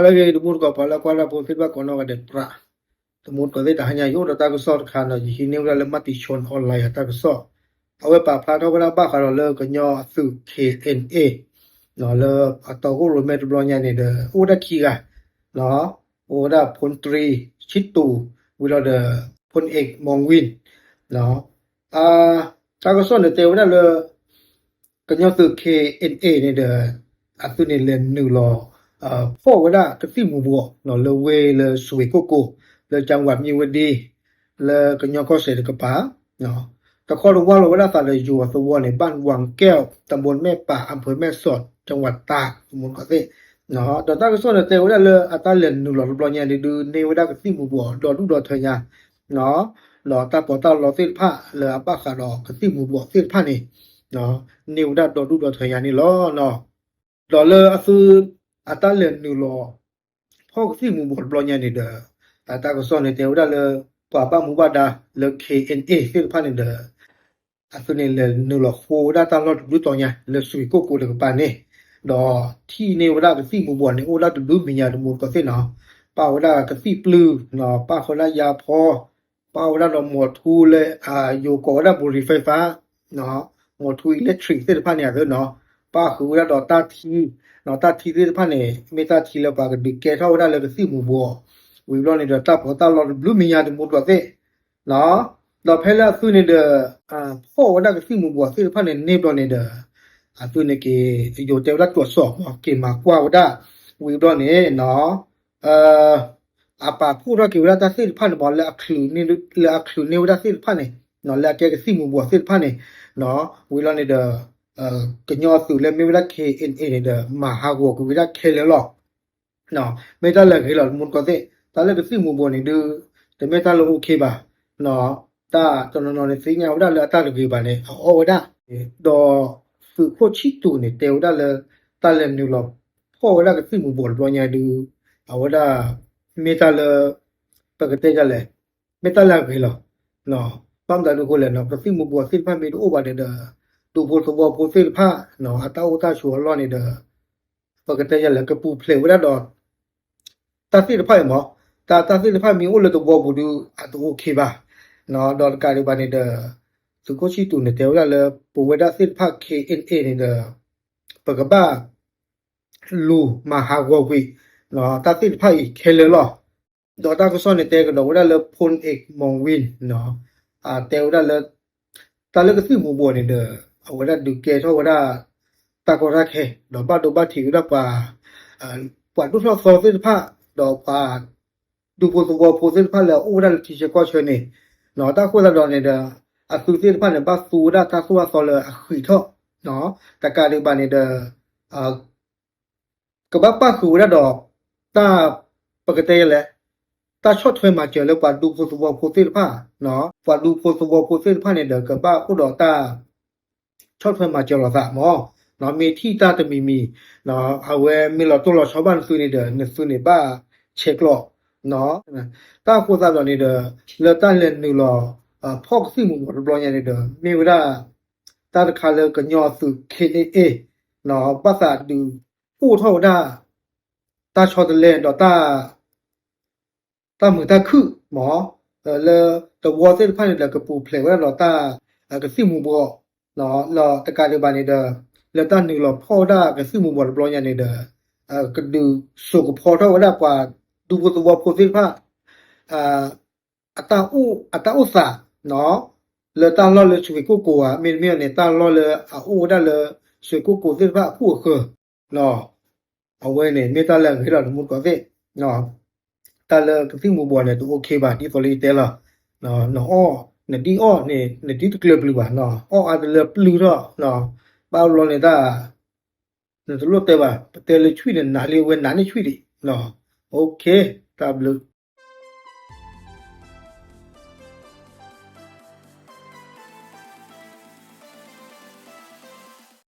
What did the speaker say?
လၢအဂ့ၤ တမူတကိး ပှၤလၢကွၢ်တၢ်ဖိသ့ၣ်တဖၣ်ကိးနီၢ်ဂၤဒဲး ပြး တမူတကိးသ့ၣ် တဟါညါအံၤ အိၣ်ဒီးတၢ်ကစီၣ်တခါနီၤ, ယဟံးန့ၢ်ဝဲဒၣ်လၢ Matichon Online အတၢ်ကစီၣ်, အဝဲပာ်ဖျါထီၣ်ဝဲဒၣ်ဘၣ်ဃးဒီးလၢကညီအသုး K N A လၢအတီခိၣ်ရိၣ်မဲတဘျီညါန့ၣ်ဒီး အိၣ်ဝဲဒၣ်ခံဂၤ အိၣ်ဝဲဒၣ် ဖုန်းတြံ ဆံတူး ဝံၤဒီးဒီး ဖုန်းအ့ၣ် မီၣ်ဝံၣ် တၢ်ကစီၣ်န့ၣ်တဲဝဲဒၣ်လၢ ကညီသုး K N A န့ၣ်ဒီး အသုးန့ၣ်လဲၤနုာ်လီၤ ဖီၣ်ဝဲဒၣ်ကသံၣ်မူၤဘှီး လၢဝ့ၢ်လၢစွ့ၤကိၣ်ကိၤ လၢကၠၣ်ဝးမံဝဲဒံ လၢကညီကီၢ်စဲၣ်တကပၤ တခီတဝါလီၤဝဲဒၣ်သးဒီးယိၤအသဝီန့ၣ် บ้านวังแก้ว ตำบลแม่ป่า อำเภอแม่สอด จังหวัดตาก တမူတကိးသ့ၣ် ဒီးတၢ်ကစီၣ်န့ၣ်တဲဝဲဒၣ်လၢအတၢ်လဲၤနုာ်လီၤတဘျီညါန့ၣ်ဒုး န့ၢ်ဝဲဒၣ်ကသံၣ်မူၤဘှီးဒီဒူၣ်ဒီထၢညါ ဒီးတၢ်ပီးတၢ်လီသ့ၣ်တဖၣ်လၢအဘၣ်ဃးဒီးကသံၣ်မူၤဘှီးသ့ၣ်တဖၣ်န့ၣ် န့ၢ်ဝဲဒၣ်ဒီဒူၣ်ဒီထၢညါန့ၣ်လီၤ. ဒီးလၢအသုး အတၢ်လဲၤနုာ်လီၤ ဖီၣ်ကသံၣ်မူၤဘှီးတဘျီညါန့ၣ်ဒီး တၢ်ကစီၣ်န့ၣ်တဲဝဲဒၣ်လၢ ပှၤဘၣ်မူဘၣ်ဒါလၢ K N A သ့ၣ်တဖၣ်န့ၣ်ဒီး အသုးန့ၣ်လဲၤနုာ်လီၤဃိဝဲဒၣ်တၢ်လီၢ်တဒုတီၤညါ လၢစွ့ၤကိၣ်ကိၤတကပၤန့ၣ် ဒီးထံၣ်န့ၢ်ဝဲဒၣ်ကသံၣ်မူၤဘှီးန့ၣ် အိၣ်ဒၣ်တဒုမဲာ်ညါတမူတကိးသ့ၣ်နီၤ, ပၣ်ဝဲဒၣ်ကသံၣ်ပျုၢ် ပၣ်ဃုာ်ဒၣ်ယါဖီ ပၣ်ဝဲဒၣ်ဒီးမိၢ်ထူလၢ ယိၤကိးဝဲဒၣ် ဘူရံၤဖဲဖး မိၢ်ထူ electric သ့ၣ်တဖၣ်န့ၣ်အသိးနီၤ, ပၣ်ဃုာ်ဝဲဒၣ်ဒီးတၢ်ထံ တၢ်ထံသ့ၣ်တဖၣ်န့ၣ် မ့ၢ်တၢ်ထံလၢပှၤကဒုးကဲထီၣ်ဝဲဒၣ်လၢကသံၣ်မူၤဘှီး, ဝံၤဘျီန့ၣ်ဒီး တၢ်ပီးတၢ်လီတဘျုးမဲာ်ညါတမူတကိးသ့ၣ် ဒီးဖဲလၢအသုးန့ၣ်ဒီး ဖီၣ်ဝဲဒၣ်ကသံၣ်မူၤဘှီးသ့ၣ်တဖၣ်န့ၣ် န့ၢ်ဘျီန့ၣ်ဒီး အသုးန့ၣ်က့ၤ ယိၤတဲဝဲဒၣ် တြီၣ်စီၣ် က့ၤမၤကွၢ်ဝဲဒၣ် ဝံၤဘျီန့ၣ် အပာ်ဖှိၣ်ထီၣ်က့ၤဝဲဒၣ်တၢ်သ့ၣ်တဖၣ်န့ၣ်မ့ၢ် လၢအချုးန့ၢ်ဝဲဒၣ်သ့ၣ်တဖၣ်န့ၣ် လၢအကဲကသံၣ်မူၤဘှီးသ့ၣ်တဖၣ်န့ၣ် ဝံၤဘျီန့ၣ်ဒီး ကညီအသုးလၢမ့ၢ်ဝဲဒၣ် K N A န့ၣ်ဒီး မၤဟးဂီၤကွံာ်ဝဲဒၣ်ခဲလၢာ်လီၤ. မ့ၢ်တၢ်လၢအဂ့ၤလီၤ တမူတကိးသ့ၣ်, တၢ်လၢကသံၣ်မူၤဘှီးန့ၣ်ဒုး တမ့ၢ်တၢ်လၢ okay ဘၣ်. တၢ်တနီၤနီၤန့ၣ်သ့ၣ်ညါဝဲဒၣ်လၢအတၢ်တဂ့ၤဘၣ်န့ၣ် အအီၣ်ဝဲဒၣ်, ဒီးသုးခိၣ်ဆံၣ်တူးန့ၣ် တဲဝဲဒၣ်လၢ တၢ်လဲၤနုာ်လီၤဖီၣ်ဝဲဒၣ်ကသံၣ်မူၤဘှီးတဘျီညါဒုး အဝဲဒၣ် မ့ၢ်တၢ်လၢ ပကတဲဒ်လဲၣ်, မ့ၢ်တၢ်လၢအဂ့ၤလီၤ. ဘၣ်မတၤဒုးအဃိလဲၣ်နီၤ, ကသံၣ်မူၤဘှီးသ့ၣ်တဖၣ်မ့ၢ်တအိၣ်ဘၣ်န့ၣ်ဒီး ဒူဖိသဝီဖိသ့ၣ်တဖၣ် အတၢ်အိၣ်တၢ်ဆိးအလီၢ်န့ၣ်ဒီး ပကတဲဒ်လဲၣ် ကပူၤဖျဲးဝဲဒၣ်ဒီး တၢ်သ့ၣ်တဖၣ်အံၤမ့ၢ် တၢ် တၢ်သ့ၣ်တဖၣ်မ့ၢ်အိၣ်လၢသဝီပူၤဒုး အတ okay ဘၣ်. ဒီးတကးဒံးဘၣ်န့ၣ်ဒီး သုးခိၣ်ဆံၣ်တူးန့ၣ် တဲဝဲဒၣ်လၢ ပဝဲဒၣ်သ့ၣ်တဖၣ် K N A န့ၣ်ဒီး ပကဘၣ်လူၤမၤဟးဂီၤကွံာ် တၢ်သ့ၣ်တဖၣ်အံၤခဲလၢာ်လီၤ. ဒီးတၢ်ကစီၣ်န့ၣ် တဲကဒီးဝဲဒၣ်လၢဖိၣ်အ့ၣ်မီၣ်ဝံၣ် တဲဝဲဒၣ်လၢ တၢ်လၢကသံၣ်မူၤဘှီးန့ၣ်ဒီး အဝဲဒၣ်ဒုးကဲထီၣ်ဝဲဒၣ် တၢ်ကီတၢ်ခဲ ဒီးဘၣ်ဒိဘၣ်ထံးဝဲဒၣ်ပှၤ ပှၤဒိၣ်ထီၣ်သီသ့ၣ်တဖၣ် ဒီးပှၤဒူဖိသဝီဖိသ့ၣ်တဖၣ်လၢအအိၣ်ဝဲဒၣ်လၢထံဆၢကီၢ်ဆၢန့ၣ် တၢ်ဃိသတးဒီးန့ၣ်ဒီး အသုးသ့ၣ်တဖၣ်န့ၣ် ဘၣ်သူဝဲဒၣ်တၢ်သိၣ်တၢ်သီလၢအဃံးထီၣ် တကးဒံးဘၣ်န့ၣ်ဒီး ကဘၣ်ပၣ်ဃုာ်ဝဲဒၣ်ဒီး တၢ် ပကတဲလဲၣ် တၢ်ဆီၣ်ထွဲမၤစၢၤလၢပှၤဒူဖိသဝီဖိသ့ၣ်တဖၣ် ပှၤဒူဖိသဝီဖိသ့ၣ်တဖၣ်န့ၣ်ဒီး ကဘၣ်အိၣ်ဒီးတၢ် ဆီၣ်ထွဲမၤစၢၤလိာ်သးမ့ၢ် မ့ၢ်ထံၣ်တၢ်တမံၤမံၤ အဝဲမ့ၢ်လီၤတိၢ်လီၤဆီဘၣ်နသုန့ၣ်ဒီး နသုန့ၣ်ဘၣ်ဆဲးကျိး တၢ်ဃိသတးဒီးန့ၣ်ဒီး လၢတၢ်လဲၤနုာ်လီၤ ဖီၣ်ကသံၣ်မူၤဘှီးတဘျီညါန့ၣ်ဒီး မ့ၢ်ဝဲဒၣ် တၢ်တခါလၢကညီအသုး K N A ဘၣ်သးဒုးအိၣ်ထီၣ်ဝဲဒၣ် တၢ်ဆီတလဲဒီးတၢ် တၢ်မုာ်တၢ်ခုၣ်မ့ၢ် လၢသဝီသ့ၣ်တဖၣ်န့ၣ်ဒီး ကပူၤဖျဲးဝဲဒၣ်ဒီးတၢ် ကသံၣ်မူၤဘှီး ဒီးတကးဒံးဘၣ်န့ၣ်ဒီး လၢတၢ်နုာ်လီၤဖီၣ်ဝဲဒၣ်ကသံၣ်မူၤဘှီးတဘျီညါန့ၣ်ဒီး ကဒုးစိာ်ကဖီထီၣ်ဝဲဒၣ်ပှၤဒူဖိသဝီဖိသ့ၣ်တဖၣ် အတၢ်အိၣ် အတၢ်အိၣ်သး လၢတၢ်လီၢ်လၢစွ့ၤကိၣ်ကိၤဧါ မ့တမ့ၢ်န့ၣ် တၢ်လီၢ်လၢအအိၣ်ဝဲဒၣ်လၢစွ့ၤကိၣ်ကိၤသ့ၣ်တဖၣ်အခိၣ်အဃၢၤ အဝဲန့ၣ် မ့ၢ်တၢ်လၢအဂ့ၤလီၤ တမူတကိးသ့ၣ် တၢ်လၢကသံၣ်မူၤဘှီးန့ၣ် တ okay ဘၣ် ဒ်သိးလၢယတဲလီၤ နအီၣ် နဒ်အီၣ်န့ၣ် နဒ်တကျၢၤပျုၤဘၣ် အီၣ်အါတလၢပျုၢ်ထီၣ် ဘၣ်ဘျီန့ၣ်တၢ် နတလိၣ်တဲဘၣ် ပတဲလၢဆွံၣ်န့ၣ် နးလံအဝဲနးန့ၢ်ဆွံၣ်ဒံး okay တၢ်ဘျုး